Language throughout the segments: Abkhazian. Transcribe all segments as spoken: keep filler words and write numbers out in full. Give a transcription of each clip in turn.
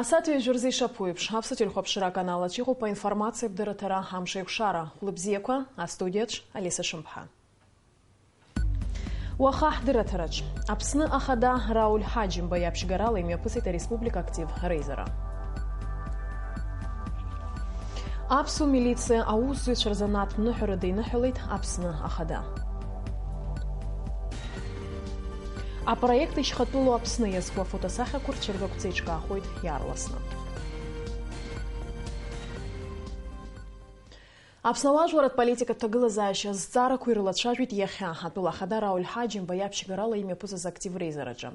Асааҭ ҩажәа рзы ишаԥу еиԥш, Аԥсуа телехәаԥшра аканал аҿы иҟоуп аинформациатә дырраҭара Амшеиқәшара. Хәлыбзиақәа, астудиаҿ Алиса Шымԥҳа. Уаха ҳдырраҭараҿ. Аԥсны Ахада Рауль Ҳаџьымба иаԥшьгарала имҩаԥысит ареспублика актив реизара. Аԥсуа милициа аусзуҩцәа рзанааҭтә ныҳәарада иныҳәалеит Аԥсны Ахада. Апроект Ишьхатәылоу Аԥсны иазку афотосахьақәа рцәыргақәҵа еиҿкаахоит иаарласны. Аԥсны ауаажәларратә политикатә ҭагылазаашьа азҵаарақәа ирылацәажәеит иахьа атәыла ахада Рауль Ҳаџьымба иаԥшьгарала имҩаԥысыз актив реизараҿы.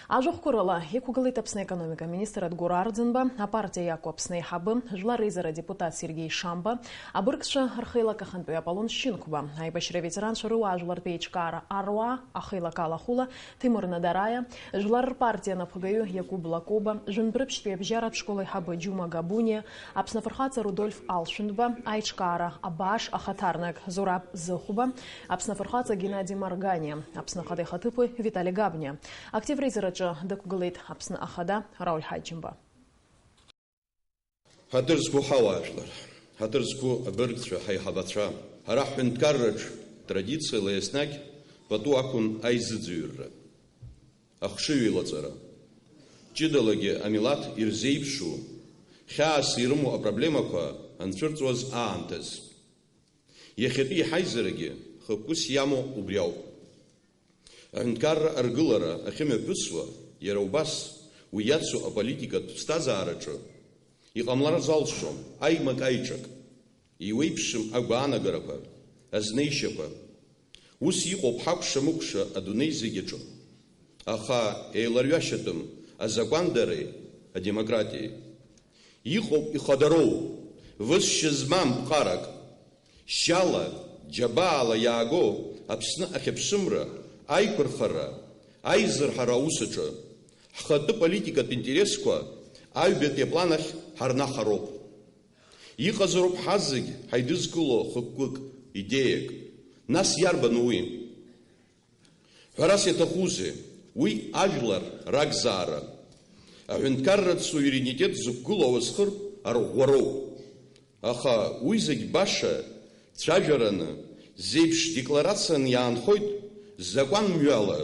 Ажәахәқәа рыла, иқәгылеит Аԥсны аекономика аминистр Адгәыр Арӡынба, апартиа иаку Аԥсны аиҳабы, Жәлар реизара адепутат Сергеи Шамба, абыргцәа рхеилак ахантәаҩы Аполлон Шьынқәба, аибашьра аветеранцәа руаажәлартә еиҿкаара аруаа, ахеилак алахәыла Ҭемыр Надараиа, Жәлар рпартиа анапхгаҩы Иакуб Лакоба, Жәантәрыԥшьтәи абжьаратә школ аиҳабы Џьума Габуниа, Аԥсны афырхаҵа Рудольф Алшәындба, аиҿкаара абааш ахаҭарнак Зураб Зыхәба, Аԥсны афырхаҵа Геннади Марганиа, Аԥсны Ахада ихаҭыԥуаҩ Витали Габниа. Актив реизараҿы дықәгылеит Аԥсны Ахада Рауль Ҳаџьымба. Ҳаҭыр зқәу ҳауаажәлар, ҳаҭыр зқәу абыргцәа, ҳаиҳабацәа, ҳара ҳҳәынҭқарраҿ традициала еснагь пату ақәын аизыӡырҩра, ахшыҩ еилаҵара, ҷыдалагьы амилаҭ ирзеиԥшу, хьаас ирымоу апроблемақәа анцәырҵуаз аамҭаз. Иахьатәи ҳаизарагьы хықәкыс иамоу убри ауп. Аҳәынҭқарра аргылара ахьымҩаԥысуа, иара убас уи иацу аполитикатә ԥсҭазаараҿы иҟамлар залшом аимак-аиҿак, еиуеиԥшым агәаанагарақәа, азнеишьақәа. Ус иҟоуп ҳакәша-мыкәша адунеи зегь аҿы. Аха еиларҩашьатәым азакәандареи адемократиеи. Иҟоуп ихадароу, высшьа змам ԥҟарак. Шьала, џьабаала иааго Аԥсны ахьыԥшымра, аиқәырхара, аизырҳара аус аҿы, ҳхатәы политикатә интересқәа аҩбатәи аплан ахь ҳарнахароуп. Иҟазароуп ҳазегь ҳаидызкыло хықәкык, идеиак. Нас иарбану уи? Ҳәарас иаҭахузеи, уи ажәлар ракзаара, аҳәынҭқарратә суверенитет зықәгылоу ауасхыр арӷәӷәароуп. Аха уи зегь баша цәажәараны, зеиԥш декларацианы иаанхоит, закәан мҩала,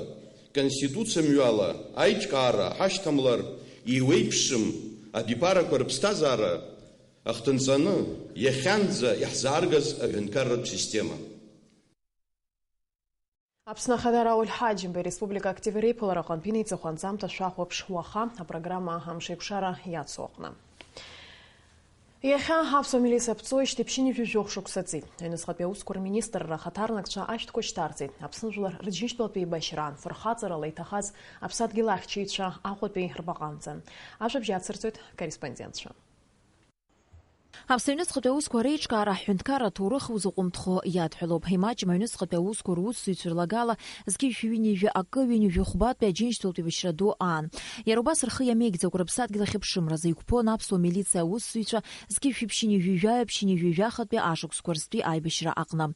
конституциа мҩала аиҿкаара ҳашьҭамлар, еиуеиԥшым абиԥарақәа рыԥсҭазаара ахҭынҵаны, иахьанӡа иаҳзааргаз аҳәынҭқарратә система. Аԥсны Ахада Рауль Ҳаџьымба иреспублика актив реиԥылара аҟынтә инеиҵыху анҵамҭа шәахәаԥш уаха апрограмма Амшеиқәшара иацу аҟны. Иахьа аԥсуа милициа аԥҵоижьҭеи ԥшьынҩажәи жәохә шықәса ҵит. Аҩныҵҟатәи аусқәа рминистрра ахаҭарнакцәа ашәҭқәа шьҭарҵеит. Аԥсны жәлар рџьынџьтәылатәи еибашьраан фырхаҵарала иҭахаз аԥсадгьыл ахьчаҩцәа Аҟәатәи рбаҟа амҵан. Ажәабжь ацырҵоит ҳкорреспондентцәа. Аԥсны аҩныҵҟатәи аусқәа реиҿкаара аҳәынҭқарра аҭоурых узаҟәымҭхо иадҳәалоуп. Имаҷым аҩныҵҟатәи аусқәа русзуҩцәа рлагала зқьи жәшәи ҩынҩажәи акы, ҩынҩажәи хәба тәи аџьынџьтәылатәи еибашьра ду аан. Иара убас рхы иамеигӡакәа рыԥсадгьыл ахьыԥшымразы иқәԥон аԥсуа милициа аусзуҩцәа зқьи жәшәи ԥшьынҩажәи жәаҩа, ԥшьынҩажәи жәаха тәи ашықәсқәа рзтәи аибашьра аҟны.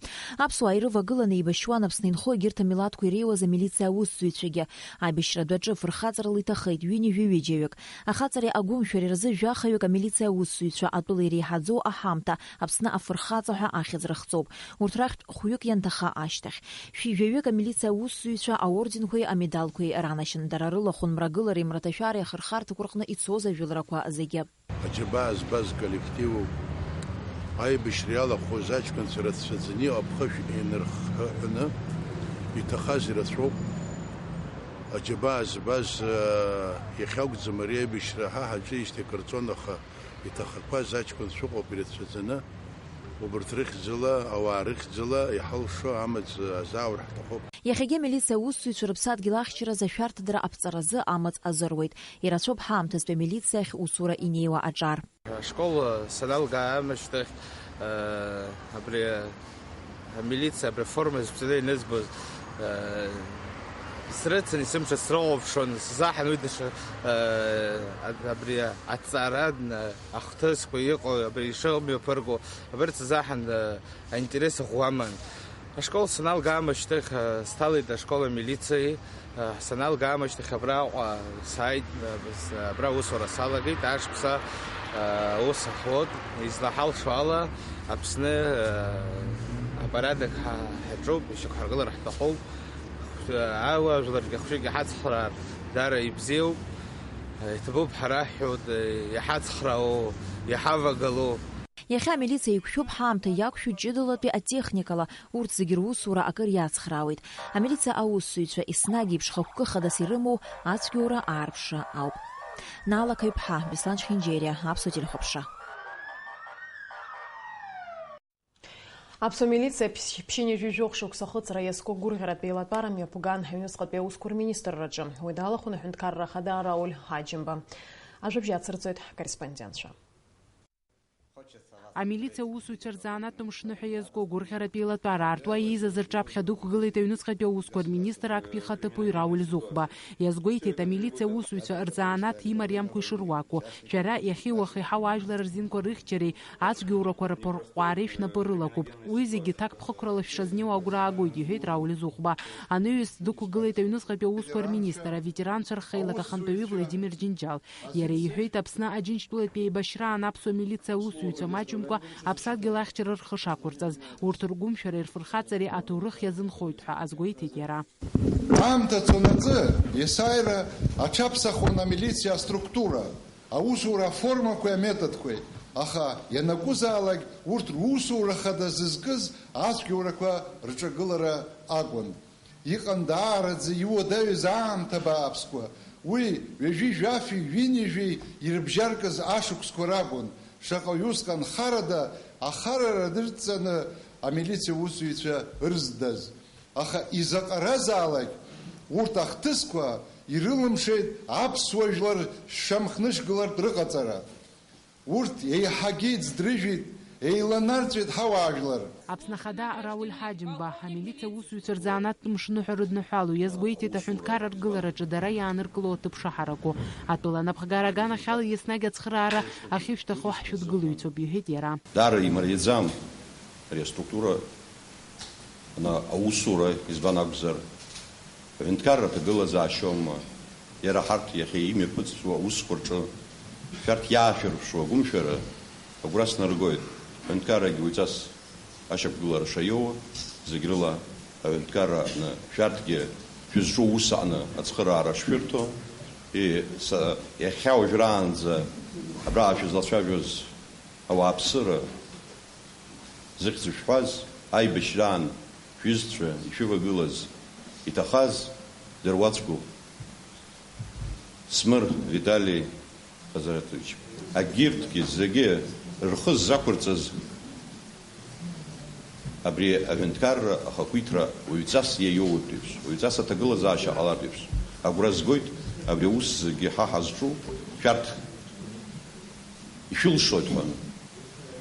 Аԥсуаа ирывагыланы еибашьуан Аԥсны инхо егьырҭ амилаҭқәа иреиуаз амилициа аусзуҩцәагьы. Аибашьра адәаҿы фырхаҵарала иҭахеит ҩынҩажәи ҩыџьаҩык. Ахаҵареи агәымшәареи рзы жәахаҩык амилициа аусзуҩцәа атәыла иреиҳаӡоу аҳамҭа, Аԥсны афырхаҵа ҳәа ахьӡ рыхҵоуп. Урҭ рахьтә хәҩык ианҭаха ашьҭахь. Шәи жәаҩык амилициа аусзуҩцәа аорденқәеи амедалқәеи ранашьан. Дара рыла хәынмрагылареи амраҭашәареи ахырхарҭақәа рҟны ицоз ажәыларақәа зегьы. Аџьабаа збаз коллективуп. Аибашьра иалахәыз аҷкәынцәа рацәаӡаны иҟоуп, хышә еинырхҳәаны, иҭахаз ирацәоуп. Аџьабаа збаз, э, иахьакәӡам ари аибашьра ҳа ҳаҿижьҭеи акыр ҵуан, аха иҭахақәаз аҷкәынцәа ыҟоуп ирацәаӡаны. Убырҭ рыхьӡала, ауаа рыхьӡала иҳалшо амаҵ азааур ҳҭахуп. Иахьагьы амилициа аусзуҩцәа рыԥсадгьыл ахьчаразы ашәарҭадара аԥҵаразы амаҵ азыруеит. Ирацәоуп ҳаамҭазтәи амилициахь усура инеиуа аҿар. Ашкол саналга аамышьҭахь, э, абри амилициа, абри аформа зыбзианы инызбоз, э, срыцын, сымшын, срыхәаԥшуан, сзаҳан уи даҽа, э, аб-, абри аҭҵаара, э, ахҭысқәа иҟоу, абри ишымҩаԥырго, абарҭ сзаҳан, э, аинтерес ӷәӷәа аман. Ашкол саналга аамышьҭахь, э, сҭалеит ашкол амилициа. Э, саналга аамышьҭахь абраҟа сааит, э, с-, абра аусура салагеит. Ашықәса, э, ус ҳуеит, излаҳалшо ала, Аԥсны, э, апорадок ҳа-, ҳаҿуп, ишьақәҳаргылар ҳҭахуп. Э, ауаажәларгьы ахәшәыгьы ҳацхраар даара ибзиоуп. Э, иҭабуп ҳара ҳҳәоит, э, иҳацхраау, иҳавагало. Иахьа амилициа еиқәшәуп, ҳаамҭа иақәшәоит ҷыдалатәи атехникала, урҭ зегьы русура акыр иацхраауеит. Амилициа аусзуҩцәа еснагь еиԥш хықәкы хадас ирымоу ацәгьоура аарԥшра ауп. Наала Қаҩԥҳа, Беслан Чхинџьериа, Аԥсуа телехәаԥшра. Аԥсуа милициа ԥшь-, ԥшьынҩажәи жәохә шықәса ахыҵра иазку агәырӷьаратә еилатәара мҩаԥган аҩныҵҟатәи аусқәа рминистрраҿы. Уи далахәын аҳәынҭқарра ахада Рауль Ҳаџьымба. Ажәабжь ацырҵоит ҳкорреспондентцәа. Амилициа аусзуҩцәа рзанааҭтә мшныҳәа иазку агәырӷьаратә еилатәара аартуа еизаз рҿаԥхьа дықәгылеит аҩныҵҟатәи аусқәа рминистр актәи ихаҭыԥуаҩ Рауль Зухба. Иазгәеиҭеит, амилициа аусзуҩцәа рзанааҭ имариамқәа ишыруаку. Шәара иахьеи уахеи ҳауаажәлар рзинқәа рыхьчареи ацәгьоурақәа рԥырҟәаареи шәнапы рылакуп. Уи зегьы ҭакԥхықәрала шәшазнеиуа агәра аагоит, иҳәеит Рауль Зухба. Анаҩс дықәгылеит аҩныҵҟатәи аусқәа рминистр, аветеранцәа рхеилак ахантәаҩы Владимир Џьынџьал. Иара иҳәеит, Аԥсны Аџьынџьтәылатәи еибашьраан аԥсуа милициа аусзуҩцәа маҷымкәа аԥсадгьыл ахьчара рхы шақәырҵаз, урҭ ргәымшәареи рфырхаҵареи аҭоурых иазынхоит ҳәа азгәеиҭеит иара. Аамҭа цонаҵы, есааира аҽаԥсахуан амилициа аструктура, аусура аформақәеи аметодқәеи, аха ианакәызаалак урҭ русура хада зызкыз ацәгьоурақәа рҿагылара акәын. Иҟан даараӡа иуадаҩыз аамҭа бааԥсқәа, уи ҩажәи жәафи ҩынҩажәи ирыбжьаркыз ашықәсқәа ракәын, шаҟаҩ усҟан харада ахарара нырҵаны амилициа усзуҩцәа ырздаз. Аха изаҟаразаалак урҭ ахҭысқәа ирылымшеит аԥсуа жәлар шамхнышгылартә рыҟаҵара. Урҭ еиҳагьы иӡдрыжәит, еиланарҵәеит ҳауаажәлар. Аԥсны Ахада Рауль Ҳаџьымба, амилициа аусзуҩцәа рзанааҭтә мшныҳәа рыдныҳәало иазгәеиҭеит, аҳәынҭқарра аргылараҿы дара иааныркыло аҭыԥ шаҳараку. Атәыла анапхгара аганахьала еснагь ацхыраара ахьышәҭаху ҳшәыдгылаҩцәоуп, иҳәеит иара. Даара имариаӡам ари аструктура ана аусура, избан акәзар, аҳәынҭқарра аҭагылазаашьоума, иара ҳарҭ иахьа имҩаԥысуа аусқәа рҿы шәарҭ иаашәырԥшуа агәымшәара агәра снаргоит. Аҳәынҭқаррагьы уаҩҵас ашьақәгылара шаиоуа, зегь рыла аҳәынҭқарра аҟны шәарҭгьы шәызҿу аус аҟны ацхыраара шшәырҭо, и, са, иахьа уажәраанӡа абра шәызлацәажәоз ауааԥсыра зыхьӡ шәҳәаз, аибашьраан шәҩызцәа ишәывагылаз иҭахаз дыруаӡәкуп. Смыр Витали Ҟазараҭович, агьырҭгьы зегьы рхы ззақәырҵаз абри аҳәынҭқарра ахақәиҭра уаҩҵас иаиоутә еиԥш, уаҩҵас аҭагылазаашьа ҟалартә еиԥш, агәра згоит абри аус зегьы ҳа ҳазҿу шәарҭ ишәылшоит ҳәа.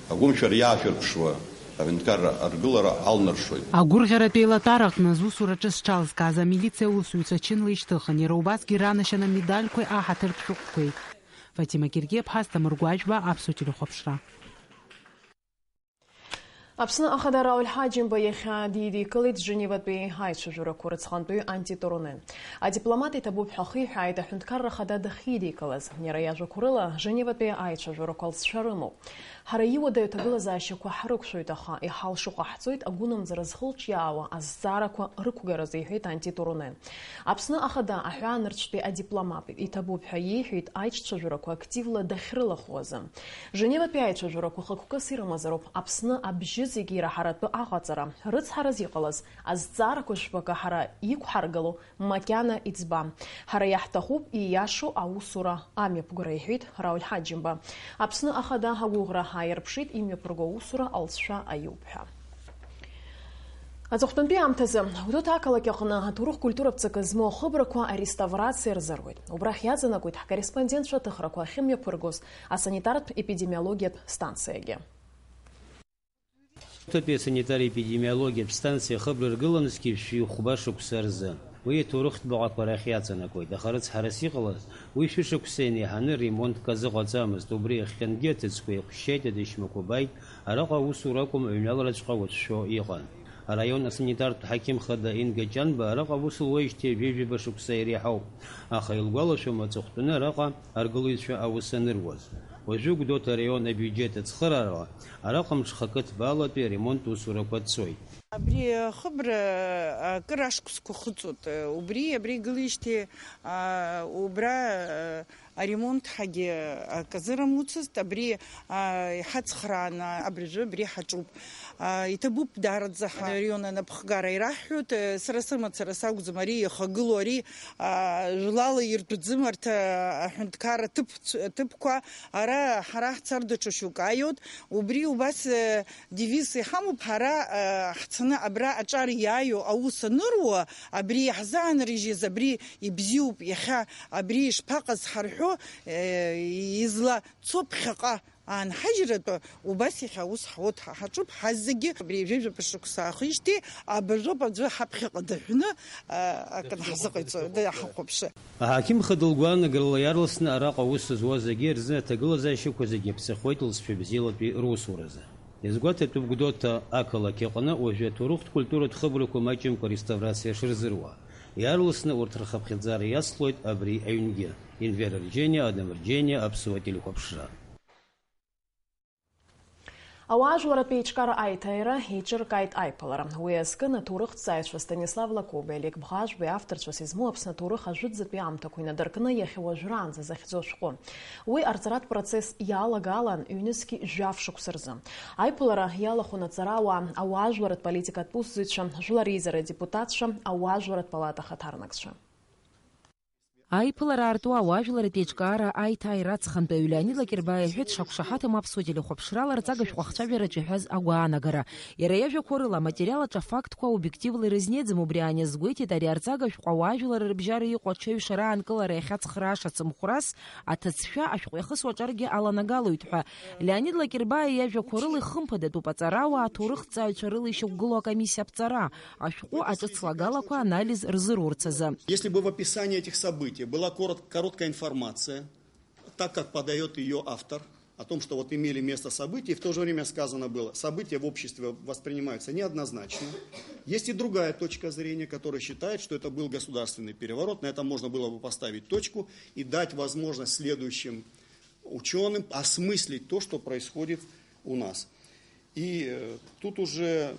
Агәымшәара иаашәырԥшуа аҳәынҭқарра аргылара алнаршоит. Агәырӷьаратә еилатәараҟны зусураҿы зҽалзкааз амилициа аусзуҩцәа чынла ишьҭыхын, иара убасгьы ранашьан амедальқәеи аҳаҭыртә шәҟәқәеи. Фатима Гергиа-ԥҳа, Асҭамыр Гәаџьба, Аԥсуа телехәаԥшра. Аԥсны Ахада Рауль Ҳаџьымба иахьа дидикылеит Женеватәи аицәажәарақәа рыцхантәи антитурнир. Адипломат иҭабуп ҳәа ахиҳәааит аҳәынҭқарра Ахада дахьидикылаз. Иара иажәақәа рыла, Женеватәи аицәажәарақәа алҵшәа рымоуп. Ҳара иуадаҩу аҭагылазаашьақәа ҳрықәшәоит, аха иҳалшо ҟаҳҵоит, агәынамӡара зхылҿиаауа азҵаарақәа рықәгаразы, иҳәеит антитурнир. Аԥсны Ахада аҳәаанырцәтәи адипломат иҭабуп ҳәа иеиҳәеит аиҿцәажәарақәа активла дахьрылахәу азы. Женеватәи аицәажәарақәа хықәкыс ирымазароуп Аԥсны абжьы зегьы ираҳаратәы аҟаҵара, рыцҳараз иҟалаз азҵаарақәа жәпакы ҳара иқәҳаргыло макьана иӡбам. Ҳара иаҳҭахуп ииашоу аусура амҩаԥгара, иҳәеит Рауль Ҳаџьымба. Аԥсны Ахада агәыӷра ааирԥшит имҩаԥырго аусура алҵшәа аиуп ҳәа. Аҵыхәтәантәи аамҭазы Гәдоуҭа ақалақь аҟны аҭоурых-культуратә ҵакы змоу ахыбрақәа ареставрациа рзыруеит. Убрахь иаҵанакуеит ҳкорреспондентцәа аҭыхрақәа ахьымҩаԥыргоз асанитартә-епидемиологиатә станциагьы. Гәдоуҭатәи асанитар-епидемиологиатә станциа ахыбра ргылан зқьи жәшәи хәба шықәса рзы. Уи аҭоурыхтә баҟақәа рахь иаҵанакуеит, аха рыцҳарас иҟалаз, уи шәышықәса инеиҳаны ремонтк азыҟаҵамызт, убри иахҟьангьы аҭыӡқәа еиҟәшьшьеит, адашьмақәа бааит, араҟа аусура акәым, аҩналараҵәҟьа уацәшәо иҟан. Араион асанитартә ҳақьым хада Инга Ҷанба араҟа аус луеижьҭеи ҩажәижәаба шықәса иреиҳауп, аха илгәалашәом аҵыхәтәаны араҟа аргылаҩцәа аус аныруаз. Уажәы Гәдоуҭа араион абиуџьет ацхыраарала араҟа мҽхакы ҭбаалатәи аремонт усурақәа цоит. Абри ахыбра акыр ашықәсқәа хыҵуеит. Убри, абри гылеижьҭеи, а, убра, а, аремонт ҳагьы акы азырамуцызт. Абри, а, иҳацхрааны абыржәы абри ҳаҿуп. А, иҭабуп даараӡа ҳарион анапхгара ираҳҳәоит. Сара сымацара сакәӡам ари ихагылоу, ари, а, жәлала иртәӡам арҭ, а, аҳәынҭқарра ҭыԥ-, ҭыԥқәа. Ара ҳара ҳцар даҽа шьоук ааиуеит. Убри убас, э, девиз иҳамоуп, ҳара, э, ҳцаны абра аҿар иааиуа аус аныруа, абри иаҳзаанрыжьыз, абри ибзиоуп, иахьа абри ишԥаҟаз ҳарҳәо, э, излацо ԥхьаҟа аанҳажьратәы, убас иахьа аус ҳуеит, ҳа-, ҳаҿуп, ҳазегьы абри ҩажәижәаба шықәса аахижьҭеи, абыржәоуп аӡәы ҳаԥхьаҟа даҳәны, э, акы ҳзыҟаиҵо, даҳахәаԥшы. Аҳақьым хада лгәаанагарала иаарласны араҟа аус зуа зегьы рзы аҭагылазаашьақәа зегьы ԥсахуеит лҵшәа бзиалатәи русуразы. Иазгәаҭатәуп Гәдоуҭа ақалақь аҟны уажәы аҭоурыхтә культуратә хыбрақәа маҷымкәа реставрациа шырзыруа. Иаарласны урҭ рхыԥхьаӡара иацлоит абри аҩнгьы. Енвер Арџьениа, Адам Арџьениа, Аԥсуа телехәаԥшра. Ауаажәларратә еиҿкаара аиҭаира еиҿыркааит аиԥылара. Уи азкын аҭоурыхҭҵааҩцәа Станислав Лакоба, Олег Бӷажәбеи авторцәас измоу Аԥсны аҭоурых ажәытәӡатәи аамҭақәа инадыркны иахьа уажәраанӡа захьӡу ашәҟәы. Уи арҵаратә процесс иалагалан ҩнызқьи жәаф шықәса рзы. Аиԥылара иалахәын аҵарауаа, ауаажәларратә политикатә усзуҩцәа, Жәлар Реизара адепутатцәа, ауаажәларратә палата ахаҭарнакцәа. Аиԥылара аартуа ауаажәларратә еиҿкаара аиҭааира аҵхантәаҩ Леонид Лакербаа иҳәеит, дшақәшаҳаҭым аԥсуа телехәаԥшрала рҵага шәҟәы ахцәажәараҿы иҳәаз агәаанагара. Иара иажәақәа рыла, аматериал аҿы афактқәа обиективла ирызнеиӡом, убри аан иазгәеиҭеит, ари арҵага шәҟәы ауаажәлар рыбжьара иҟоу аҽеиҩшара аанкылара иахьацхрааша цымхәрас аҭыӡшәа ашәҟәы иахысуа аҿаргьы аланагалоит ҳәа. Леонид Лакербаа иажәақәа рыла, ихымԥадатәуп аҵарауаа аҭоурыхҭҵааҩцәа рыла ишьақәгылоу акомиссиа аԥҵара, ашәҟәы аҿыцлагалақәа анализ рзыруырц азы. Если бы в описании этих событий была корот-, короткая информация, так как подаёт её автор, о том, что вот имели место события, и в то же время сказано было, события в обществе воспринимаются неоднозначно. Есть и другая точка зрения, которая считает, что это был государственный переворот, на этом можно было бы поставить точку и дать возможность следующим учёным осмыслить то, что происходит у нас. И, э, тут уже,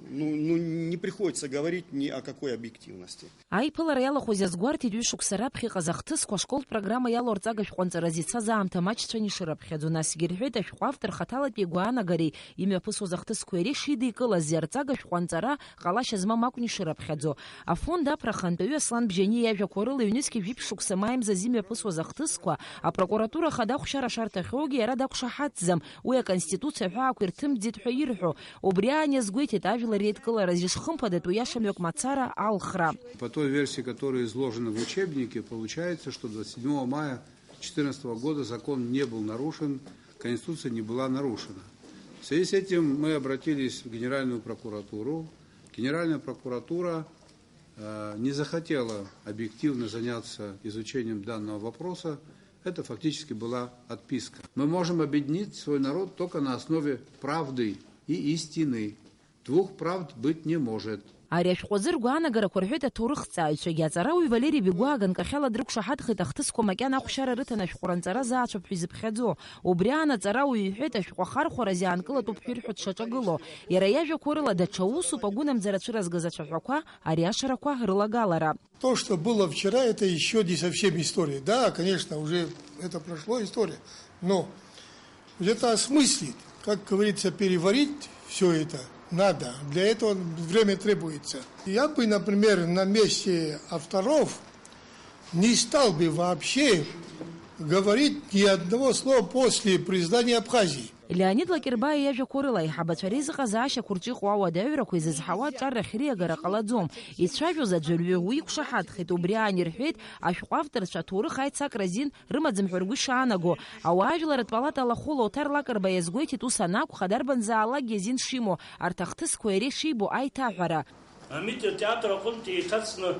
ну, ну, не приходится говорить ни о какой объективности. Аиԥылара иалахәыз иазгәарҭеит, ҩышықәса раԥхьа иҟаз ахҭысқәа ашколтә программа иалоу арҵага шәҟәы анҵаразы ицаз аамҭа маҷцәа анишырыԥхьаӡо, насгьы рҳәеит, ашәҟәы автор хаҭалатәи игәаанагареи имҩаԥысуаз ахҭысқәеи реи арҵага шәҟәы анҵара ҟалашьа змам акәны ишырыԥхьаӡо. Афонд аԥра ахантәаҩы Аслан Бжьаниа иажәақәа рыла, ҩнызқьи жәиԥшь шықәса маи мзазы имҩаԥысуаз ахҭысқәа апрокуратура ахада ахәшьара шарҭахьоугьы иара дақәшаҳаҭӡам, уи Аконституциа аҳәаақәа ирҭымҵӡеит ҳәа ирҳәо. Убри аан иазгәеиҭеит ажәлар реидкылара зышхымԥадатәу иашамҩак мацара алхра. По той версии, которая изложена в учебнике, получается, что двадцать седьмого мая четырнадцатого года закон не был нарушен, Конституция не была нарушена. В связи с этим мы обратились в Генеральную прокуратуру. Генеральная прокуратура, э, не захотела объективно заняться изучением данного вопроса. Это фактически была отписка. Мы можем объединить свой народ только на основе правды и истины. Двух правд быть не может. Ари ашәҟәы азы ргәаанагарақәа рҳәеит аҭоурыхҭҵааҩцәагьы. Аҵарауаҩ Валери Бигәаа аганкахьала дрықәшаҳаҭхеит ахҭысқәа макьана ахәшьара рыҭаны ашәҟәы ранҵара заацәоуп ҳәа изыԥхьаӡо. Убри аан аҵарауаҩ иҳәеит, ашәҟәы ахархәара азы иаанкылатәуп ҳәа ирҳәо дшаҿагылоу. Иара иажәақәа рыла, даҽа усуп агәынамӡара цәыразгаз ацәаҳәақәа, ариашарақәа рылагалара. То, что было вчера, это ещё не совсем история. Да, конечно, уже это прошло, история. Но где-то осмыслить, как говорится, переварить всё это надо. Для этого время требуется. Я бы, например, на месте авторов не стал бы вообще говорить ни одного слова после признания Абхазии. Леонид Лакербаа иажәақәа рыла, аиҳабацәа реизыҟазаашьақәа рҿы иҟоу ауадаҩрақәа изызҳауа аҿар ахьриагара ҟалаӡом. Ицәажәоз аӡәырҩы уи иқәшаҳаҭхеит, убри аан ирҳәеит, ашәҟәы авторцәа аҭоурых аицакра азин рымаӡам ҳәа ргәы ишаанаго. Ауаажәларратә палата алахәыла Оҭар Лакрба иазгәеиҭеит, ус анакәха, дарбанзаалакгьы азин шимоу, арҭ ахҭысқәа иара ишибо аиҭаҳәара. Амитер театр аҟынтә еиҭаҵны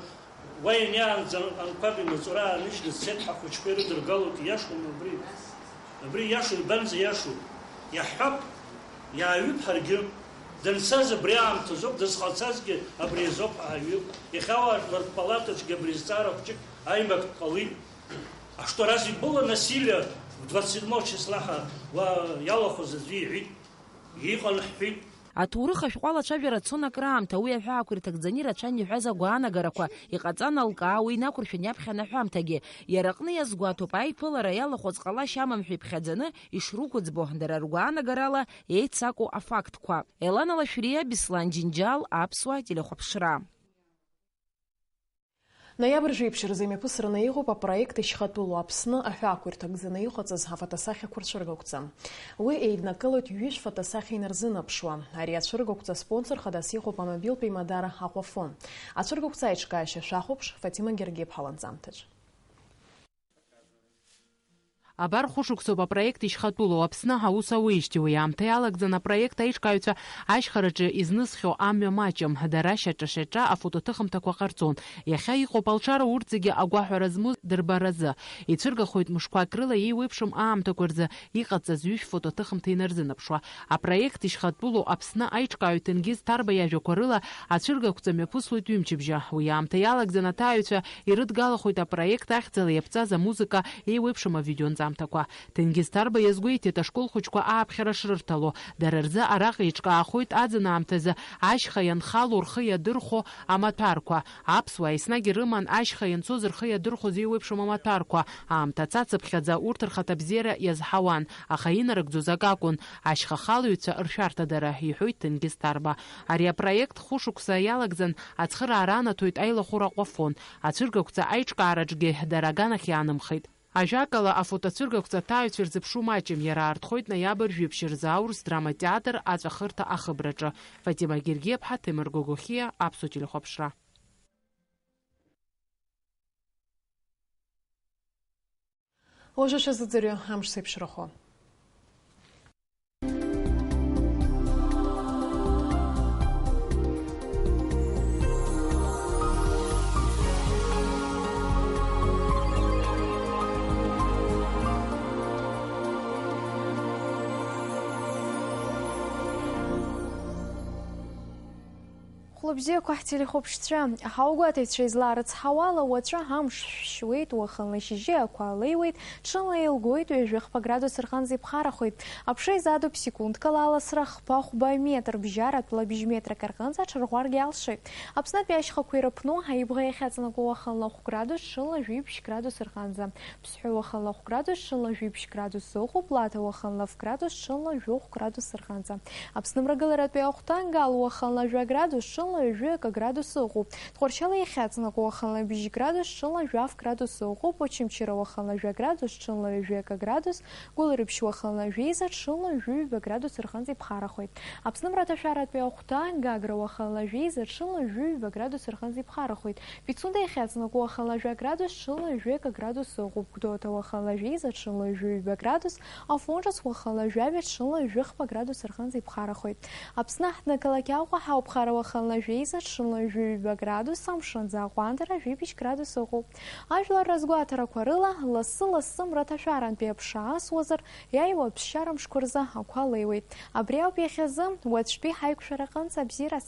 уа ианиаанӡа анқәаб имаҵура ааныжьны дцеит, ҳахәыҷқәа ирыдыргалоит, ииашоума абри? Абри ииашоу, избанзар ииашоу? Иаҳҳәап, иааҩып ҳаргьы. Данцаз абри аамҭазоуп, дызҟалцазгьы абри азоуп ҳәа ҳаҩуп. Иахьа уа жәлартә палатаҿгьы абри азҵаара хәҷык аимак ҟалеит. А что, разве было насилие в двадцать седьмого числа ҳәа уа иалахәыз аӡәы иҳәит? Иҟан ҳҳәит. Аҭоурых ашәҟәы алацәажәара цон акраамҭа, уи аҳәаақәа ирҭагӡаны ирацәан иҳәаз агәаанагарақәа, иҟаҵан алкаа, уи инақәыршәан иаԥхьан аҳәамҭагьы. Иара аҟны иазгәаҭоуп, аиԥылара иалахәыз ҟалашьа амам ҳәа иԥхьаӡаны ишрықәыӡбо, дара ргәаанагарала еицаку афактқәа. Елана Лашәриа, Беслан Џьынџьал, Аԥсуа телехәаԥшра. Ноиабр жәиԥшь рзы имҩаԥысраны иҟоуп апроект Ишьхатәылоу Аԥсны аҳәаақәа ирҭагӡаны иҟаҵаз афотосахьақәа рцәыргақәҵа. Уи еиднакылоит ҩышә фотосахьа инарзынаԥшуа. Ари ацәыргақәҵа спонсор хадас иҟоуп амобилтә еимадара Аҟәафон. Ацәыргақәҵа аиҿкаашьа шәахәаԥш Фатима Гергиаԥҳа ланҵамҭаҿ. Абар хәышықәсоуп апроект ишьхатәылоу Аԥсны аус ауеижьҭеи. Уи аамҭа иалагӡан апроект аиҿкааҩцәа ашьхараҿы изнысхьоу амҩа маҷым, дара шьаҿа-шьаҿа афотоҭыхымҭақәа ҟарҵон. Иахьа иҟоуп алшара урҭ зегьы агәаҳәара змоу дырбаразы. Ицәыргахоит мышқәак рыла еиуеиԥшым аамҭақәа рзы иҟаҵаз ҩышә фотоҭыхымҭа инарзынаԥшуа. Апроект ишьхатәылоу Аԥсны аиҿкааҩ Ҭенгиз Ҭарба иажәақәа рыла, ацәыргақәҵа мҩаԥыслоит ҩымчыбжьа. Уи аамҭа иалагӡан аҭааҩцәа ирыдгалахоит апроект ахьӡала иаԥҵаз амузыка еиуеиԥшым авидеонҵамҭақәа. Ҭенгиз Ҭарба иазгәеиҭеит ашкол хәыҷқәа ааԥхьара шрырҭало. Дара рзы араҟа еиҿкаахоит аӡын аамҭазы ашьха ианхало рхы иадырхәо амаҭәарқәа. Аԥсуаа еснагь ирыман ашьха ианцоз рхы иадырхәоз еиуеиԥшым амаҭәарқәа. Аамҭа цацыԥхьаӡа урҭ рхаҭабзиара иазҳауан, аха инарыгӡоз акакәын, ашьхахалаҩцәа ршәарҭадара, иҳәоит Ҭенгиз Ҭарба. Ари апроект хәышықәса иалагӡан ацхыраара анаҭоит аилахәыра Аҟәафон. Ацәыргақәҵа аиҿкаараҿгьы дара аганахь иаанымхеит. Ажәакала, афотоцәыргақәҵа аҭааҩцәа ирзыԥшу маҷым, иара аартхоит ноиабр жәиԥшь рзы аурыс драма театр аҵәахырҭа ахыбраҿы. Фатима Гергиаԥҳа, Ҭемыр Гогохиа, Аԥсуа телехәаԥшра. Уажәы шәазыӡырҩы амш зеиԥшрахо. Хәлыбзиақәа ҳтелехәаԥшцәа, ҳаугәаҭаҩцәа излаарыцҳауала, уаҵәы амш шәшьуеит, уахынла шьыжьы ақәа леиуеит, ҽынла еилгоит, ҩажәи хԥа градус рҟынӡа иԥхарахоит. Аԥша изадуп секундкала аласра хԥа-хәба метр, бжьаратәла бжь метрак рҟынӡа аҽарӷәӷәаргьы алшоит. Аԥснытәи ашьхақәа ирыԥну, аибӷа иахьаҵанакуа уахынла хә градус, ҽынла жәибжь градус рҟынӡа. Ԥсҳәы уахынла хә градус, ҽынла жәибжь градус ыҟоуп, Лаҭа уахынла ф градус, ҽынла жәохә градус рҟынӡа. Аԥсны мрагыларатәи ахәҭа Нгал уахынла жәа градус, ҽынла ҩажәи акы градус ыҟоуп. Тҟәарчал иахьаҵанакуа уахынла бжь градус, ҽынла жәаф градус ыҟоуп, Очамчыра уахынла жәа градус, ҽынла ҩажәи акы градус, Гәылрыԥшь уахынла жәеиза, ҽынла жәаҩба градус рҟынӡа иԥхарахоит. Аԥсны мраҭашәаратәи ахәҭа Гагра уахынла жәеиза, ҽынла жәаҩба градус рҟынӡа иԥхарахоит. Пицунда иахьаҵанакуа уахынла жәа градус, ҽынла ҩажәи акы градус ыҟоуп, Гәдоуҭа уахынла жәеиза, ҽынла ҩажәи ҩба градус, Афон ҿыц уахынла жәаҩа, ҽынла ҩажәи хԥа градус рҟынӡа иԥхарахоит. Аԥсны аҳҭнықалақь Аҟәа ҳауп, Хара уахынла жәеиза, ҽынла ҩажәи ҩба градус, амшынӡы аҟәандара жәибжь градус ыҟоуп. Ажәлар разгәаҭарақәа рыла, лассы-лассы мраҭашәарантәи аԥша асуазар, иааиуа аԥсшьара мшқәа рзы ақәа леиуеит. Абри ауп иахьазы, уаҵәтәи ҳаиқәшәараҟынӡа абзиараз.